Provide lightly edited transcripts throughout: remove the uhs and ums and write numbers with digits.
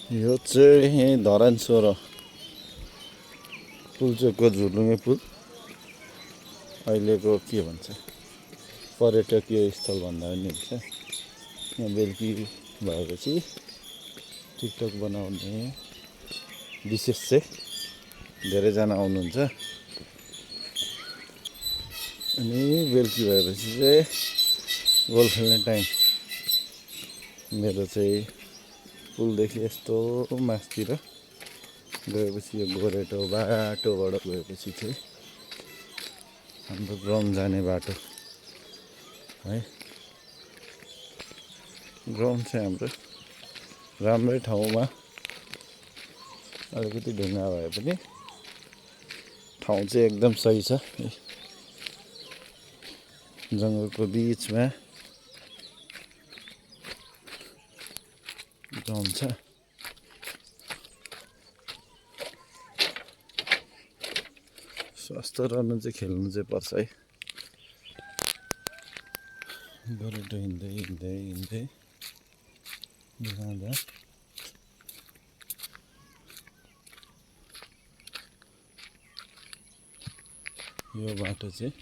यो चाहिँ धरान सोह्र पुल्चोकको झुलुङ्गे पुल अहिलेको के भन्छ पर्यटकीय स्थल भन्दा पनि हुन्छ। यहाँ बेलुकी भएपछि टिकटक बनाउने विशेष चाहिँ धेरैजना आउनुहुन्छ। अनि बेलुकी भएपछि चाहिँ गोल खेल्ने टाइम मेरो चाहिँ पुलदेखि यस्तो मासतिर गएपछि यो गोरेटो बाटोबाट गएपछि चाहिँ हाम्रो ग्राउन्ड जाने बाटो है। ग्राउन्ड चाहिँ हाम्रो राम्रै ठाउँमा, अलिकति ढुङ्गा भए पनि ठाउँ चाहिँ एकदम सही छ। जङ्गलको बिचमा ग्राउन्ड छ। स्वस्थ रहनु चाहिँ खेल्नु चाहिँ पर्छ है। गोरेटो हिँड्दै हिँड्दै हिँड्दै जाँदा यो बाटो चाहिँ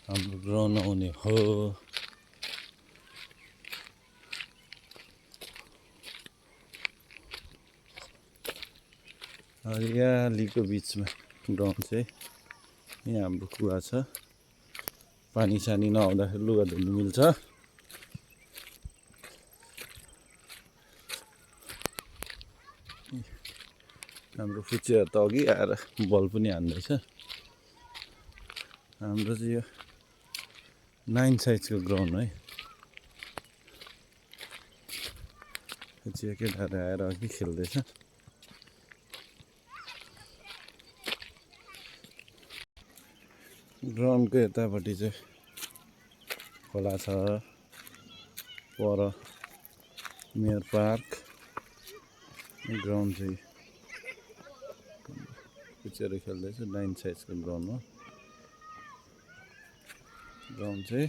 हाम्रो ग्राउन्ड आउने हो। हरियालीको बिचमा ग्राउन्ड चाहिँ यहाँ हाम्रो कुवा छ। पानी सानी नआउँदाखेरि लुगा धुनु मिल्छ। हाम्रो फुच्चेहरू त अघि आएर बल पनि हान्दैछ। हाम्रो चाहिँ यो 9 साइजको ग्राउन्ड है। फुच्चे केटाहरू आएर अघि खेल्दैछ। ग्राउन्डको यतापट्टि चाहिँ खोला छ। पर मेयर पार्क ग्राउन्ड चाहिँ फुच्चेहरू खेल्दैछ। 9 साइजको ग्राउन्ड हो। ग्राउन्ड चाहिँ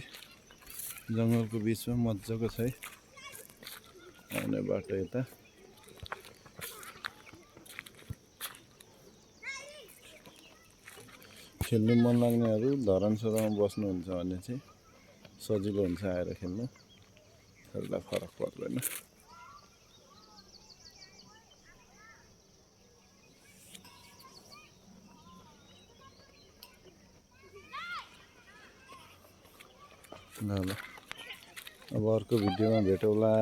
जङ्गलको बिचमा मजाको छ है। आउने बाटो यता खेल्नु मन लाग्नेहरू धरान सोह्रमा बस्नुहुन्छ भने चाहिँ सजिलो हुन्छ आएर खेल्नु। खेल्दा फरक पर्दैन। ल अब अर्को भिडियोमा भेटौँला।